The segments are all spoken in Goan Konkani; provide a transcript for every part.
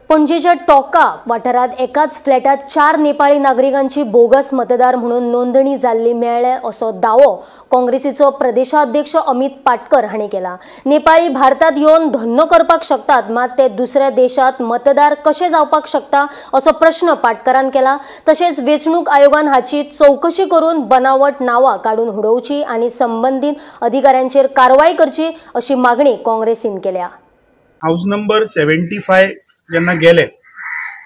पणजेच्या टोका वाठारांत एकाच फ्लॅटात 4 नेपाळी नागरिकांची बोगस मतदार म्हणून नोंदणी जाल्ली मेळ्ळे असो दावो काँग्रेसीचो प्रदेशाध्यक्ष अमित पाटकर हांणी केला। नेपाळी भारतात येवन धंदो करपाक शकतात, मात ते दुसऱ्या देशात मतदार कशे जावपाक शकता असो प्रश्न पाटकरान केला। तशेंच वेंचणूक आयोगान हाची चवकशी करून बनावट नांवां काडून उडोवची आनी संबंदीत अधिकाऱ्यांचेर कारवाय करची अशी मागणी काँग्रेसीन केल्या। हाऊस नंबर 75 जेन्ना गेले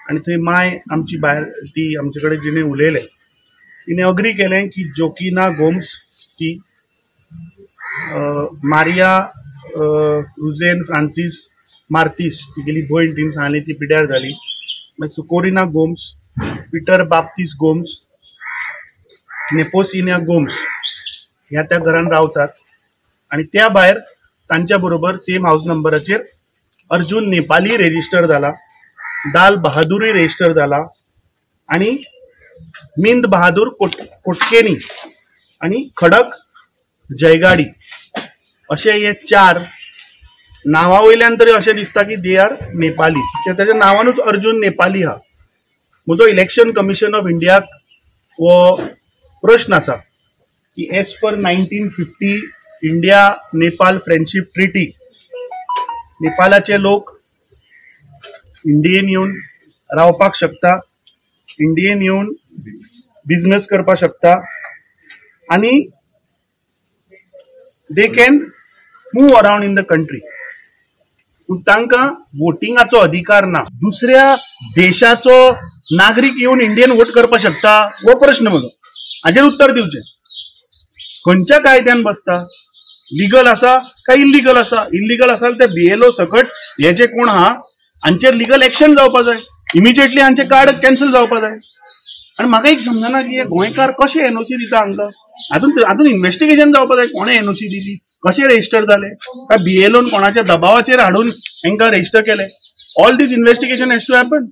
आनी थंय माय आमची भायर ती आमचे कडेन जिणे उलयले तिणे अग्री केलें की जोकिना गोम्स ती मारिया रुझेन फ्रांसीस मार्तीस तिगेली भयण तिणे सांगली ती पिड्यार जाली। मागीर सुकोरिना गोम्स, पिटर बाप्तीस गोम्स, नेपोसिन्या गोम्स ह्या त्या घरान रावतात आनी त्या भायर तांच्या बरोबर सेम हाऊस नंबराचेर अर्जुन नेपाली रेजिस्टर जाला, दाल बहादुरी रेजिस्टर जाला आनी मिंद बहादूर कोटकेनी आनी खडक जयगाडी अशे हे 4 नांवा वयल्यान तरी अशें दिसता की they are Nepali. कित्याक ताच्या नांवानूच अर्जुन नेपाली आहा। म्हजो इलेक्शन कमिशन ऑफ इंडियाक हो प्रश्न आसा की as per 1950 India Nepal friendship treaty नेपालाचे लोक इंडियेन येवन रावपाक शकता, इंडियेन येवन बिजनस करपाक शकता आनी they can move around in the country. पूण तांकां वोटिंगाचो अधिकार ना। दुसऱ्या देशाचो नागरीक येवन इंडियन वोट करपाक शकता हो प्रश्न म्हजो, हाजेर उत्तर दिवचें। खंयच्या कायद्यान बसता, लिगल आसा काय इल्लिगल आसा? इल्लिगल आसा जाल्यार ते बीएलओ सकट हे जे कोण आहा हांचेर लिगल एक्शन जावपा जाय, इमिजिएटली हांचे कार्ड कॅन्सल जावपा जाय। आनी म्हाका एक समजना की हे गोंयकार कशे एनओसी दिता हांकां, हातून इन्वेस्टिगेशन जावपा जाय। कोणें एनओसी दिली, कशे रेजिस्टर जाले, काय बीएलओन कोणाच्या दबावाचेर हाडून हांकां रेजिस्टर केले? All this investigation has to happen.